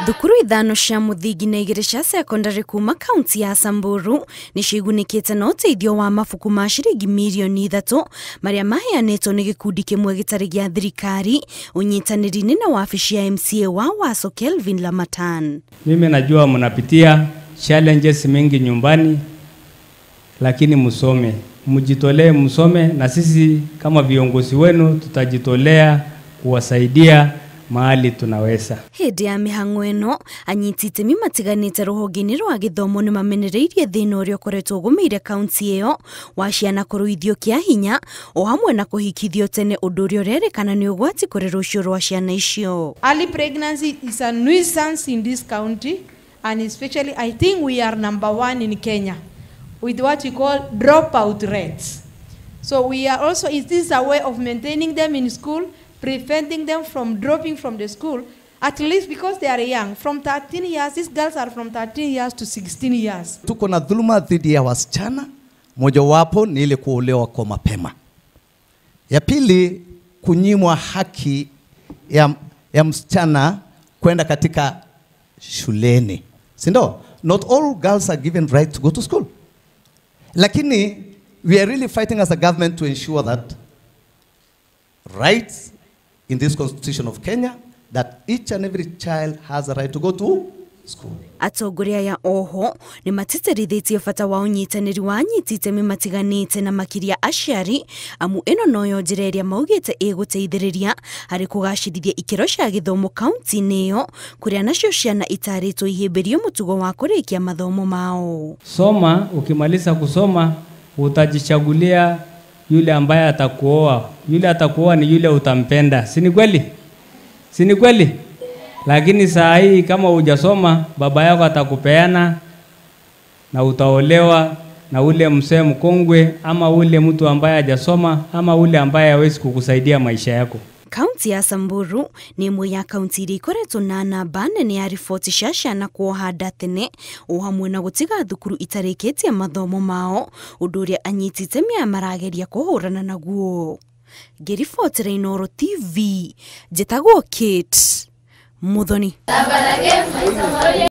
Thukuru ithano cia muthingi na igĩrĩ cia secondary kuma kaunti ya Samburu nĩcigunĩkĩte na ũteithio wa mabuku ma ciringi mirioni 3 marĩa maheanĩtwo nĩ gĩkundi kĩmwe gĩtarĩ gĩa thirikari ũnyitanĩri-inĩ na wabici ya MCA wa Waso Kelvin Lamatan. Mimi najua mnapitia challenges mingi nyumbani, lakini msome, mjitolee, msome, na sisi kama viongozi wenu tutajitolea kuwasaidia mahali tunaweza. Hĩndĩ ya mĩhang'o ĩno anyiti itemi matiganĩte rũhonge-inĩ rwa gĩthomo nĩ mamenereirie thĩna ũrĩa ũkoretwo ũgũmĩire kaunti ĩyo wa ciana kũruithio kĩa hinya o hamwe na kũhikithio tene, ũndũ ũrĩa ũrerĩkana nĩ ũgwati kũrĩ rũciũ rwa ciana icio. Early pregnancy is a nuisance in this county, and especially I think we are number 1 in Kenya with what we call dropout rates. So we are also, it is a way of maintaining them in school, preventing them from dropping from the school, at least because they are young. From 13 years, these girls are from 13 years to 16 years. Tuko na dhuluma dhidi ya wasichana, mojawapo ni ile kuolewa kwa mapema. Ya pili, kunyimwa haki ya msichana kwenda katika shuleni. Si ndio? Not all girls are given right to go to school. Lakini we are really fighting as a government to ensure that rights in this constitution of Kenya, that each and every child has a right to go to school. Atongoria ya oho nĩ matĩtĩrithĩtie bata wa ũnyitanĩri wa anyiti itemi matiganĩte na makĩria aciari, amu ĩno noyo njĩra ĩrĩa maugĩte ĩgũteithĩrĩria harĩ kũgacĩrithia ikĩro cia gĩthomo kaunti-inĩ ĩyo, kũrĩa nacio ciana itarĩtwo ihĩmbĩrio mũtugo wa kũrĩkia mathomo mao. Soma, ukimaliza kusoma utajichagulia yule ambaye atakuoa. Yule atakuoa ni yule utampenda. Si ni kweli? Si ni kweli? Lakini saa hii kama hujasoma, baba yako atakupeana na utaolewa na ule mzee mkongwe ama ule mtu ambaye hajasoma ama ule ambaye hawezi kukusaidia maisha yako. Kaunti ya Samburu ni imwe ya kaunti iria ikoretwo na namba nene ya riboti cia ciana kuoha nda tene o hamwe na gũtiga thukuru itarĩkĩtie mathomo mao, ũndũ ũrĩa anyiti itemi aya marageria kũhũrana naguo. Ngĩribotera Inooro TV, njĩtagwo Kate Muthoni.